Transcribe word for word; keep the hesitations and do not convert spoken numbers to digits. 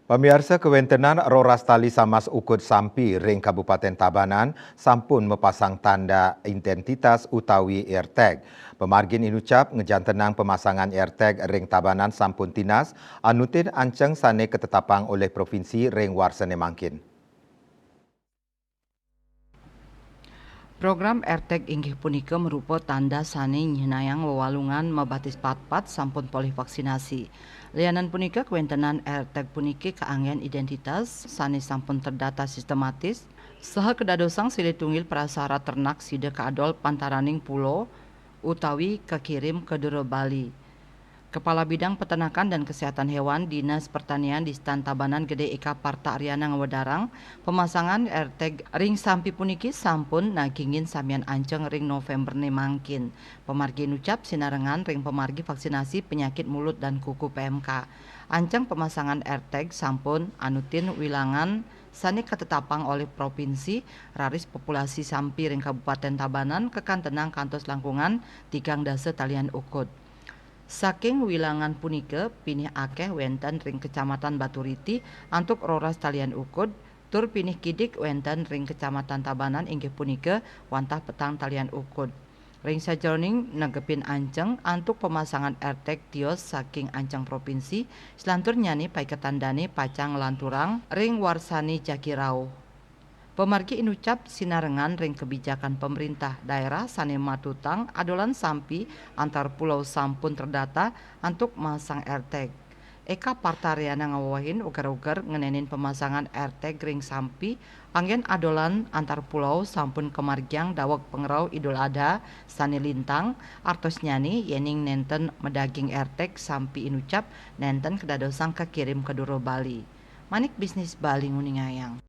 Pamiarsa, kawentenan roras tali samas ukud sampi ring Kabupaten Tabanan sampun mapasang tanda identitas utawi AirTag. Pamargin inucap, ngajantenang pamasangan AirTag ring Tabanan sampun tinas, anutin anceng sane katetapang olih provinsi ring warsane mangkin. Program AirTag inggih punika marupa tanda sane nyihnayang wewalungan mabatis patpat sampun polih vaksinasi. Lianan punika, kawentenan AirTag puniki kaanggen identitas sane sampun terdata sistematis saha kadadosang silih tunggil prasarat ternak sida kaadol pantaraning pulo utawi kakirim ka dura Bali. Kepala Bidang Peternakan dan Kesehatan Hewan Dinas Pertanian Distan Tabanan Gede Eka Parta Ariana ngwedarang, pemasangan AirTag ring sampi puniki sampun nagingin samian anceng ring Novemberne mangkin. Pamargi inucap, sinarengan ring pamargi vaksinasi penyakit mulut dan kuku, P M K. Anceng pemasangan AirTag sampun anutin wilangan sane katetapang olih provinsi, raris populasi sampi ring Kabupaten Tabanan kakantenang kantos langkungan tigang dasa talian ukud. Saking wilangan punika, pinih akeh wenten ring Kecamatan Baturiti antuk roras talian ukud, tur pinih kidik wenten ring Kecamatan Tabanan, inggih punika wantah petang talian ukud. Ring sajeroning negepin anceng antuk pemasangan AirTag tios saking anceng provinsi, selanturnnyane paiketan dane pacang nglanturang ring warsane jagi rauh. Pamargi inucap, sinarengan ring kebijakan pemerintah daerah sane matutang adolan sampi antar pulau sampun terdata antuk masang AirTag. Eka Partariana ngawewehin, uger-uger ngenenin pemasangan AirTag ring sampi, anggen adolan antar pulau sampun kamargiang daweg pangrauh Idul Adha sane lintang, artosnyane yening nenten madaging AirTag sampi inucap nenten kadadosang kakirim ka dura Bali. Manik Bisnis Bali nguningayang.